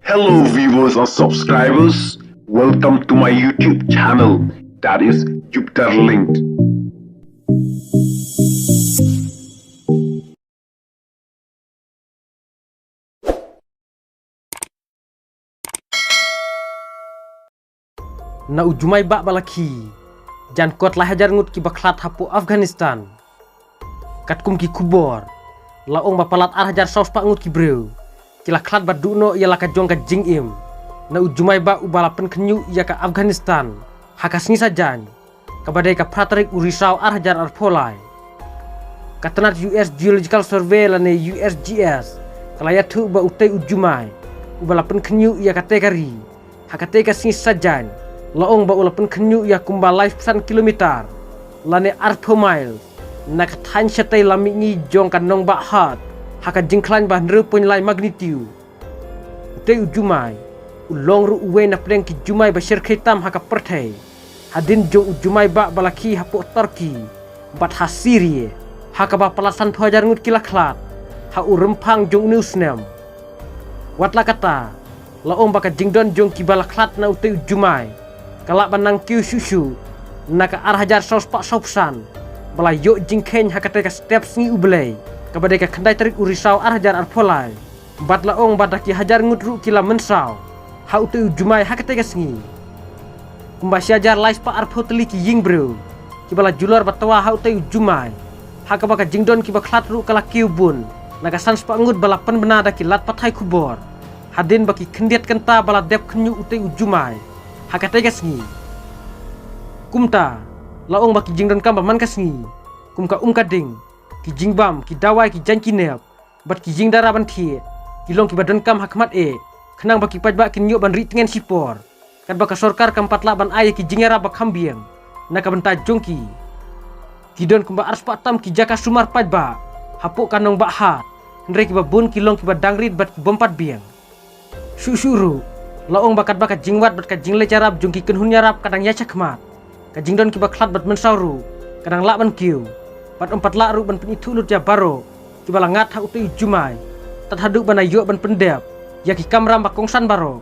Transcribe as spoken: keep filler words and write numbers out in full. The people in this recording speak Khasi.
Hello viewers and subscribers, welcome to my YouTube channel, that is Jupiter Linked. Na u jumai bah ba la khie, jan kot lai hajar ngut ki ba khlad hapoh Afghanistan. Katkum ki khubor, la ong ba palat ar hajar saw spah ngut ki briew ki la khlad bad duh noh ïa la ka jong ka jingim na u jumai bah u ba la pynkhynñiuh ïa ka Afghanistan ha ka sngi Saitjaiñ, kaba dei ka phra tarik u Risaw ar hajar arphew lai. Ka tnat U S Geological Survey lane U S G S ka la ïathuh ba utei u jumai u ba la pynkhynñiuh ïa katei ka ri ha katei ka sngi Saitjaiñ, la ong ba u la pynkhynñiuh ïa kumba laiphew san kilometer lane arphew mile na ka thaiñ shatei lam mihngi jong ka nongbah Hat ha ka jingkhlaiñ ba hynriew point lai magnitude. Utei u jumai u long ruh uwei na pdeng ki jumai ba shyrkhei tam ha ka pyrthei, hadien jong u jumai bah ba la khie hapoh Turkey bad ha Syria, ha kaba palat sanphew hajar ngut ki la khlad ha u rymphang jong une u snem. Wat la katta, la ong ba ka jingdon jong ki ba la khlad na utei u jumai ka lah ban nang kiew shuh shuh na ka ar hajar saw spah saw phew san ba la ïoh jingkheiñ ha katei ka step sngi U Blei, kaba dei ka khyndai tarik u Risaw ar hajar arphew lai. Bad la ong ba da ki hajar ngut ruh ki la mynsaw ha utei u jumai ha katei ka sngi. Kumba shi hajar lai spah arphew tylli ki ïing briew ki ba la julor ba twa ha utei u jumai, ha kaba ka jingdon ki ba khlad ruh ka la kiew bun na ka san spah ngut ba la pynbna da ki lad pathai khubor, hadien ba ki khyndiat kynta ba la dep khynñiuh utei u jumai ha katei ka sngi. Kumta, la ong ba ki jingdonkam ba man ka sngi, kum ka um ka ding, ki jingbam, ki dawai, ki jaiñ ki nep bad ki jingdara ban thiah, ki long ki ba donkam ha khmat eh, khnang ba ki paidbah kin ïoh ban rieh tngen shipor, katba ka sorkar kam pat lah ban ai ïa ki jingïarap ba kham biang na ka bynta jong ki. Ki don kumba ar spah tam ki jaka sumar paidbah hapoh ka nongbah Hat, hynrei ki ba bun ki long ki ba dang rit bad ki bym pat biang. Shuh shuh ruh, la ong ba katba ka jingwad bad ka jingleit ïarap jong ki kynhun ïarap ka dang ïaid shakhmat, ka jingdon ki ba khlad bad mynsaw ruh ka dang lah ban kiew, bad ym pat lah ruh ban pynithuh lut ïa baroh ki ba la ngat ha utei u jumai, tad haduh ban ïoh ban pyndep ïa ki kamram ba kongsan baroh.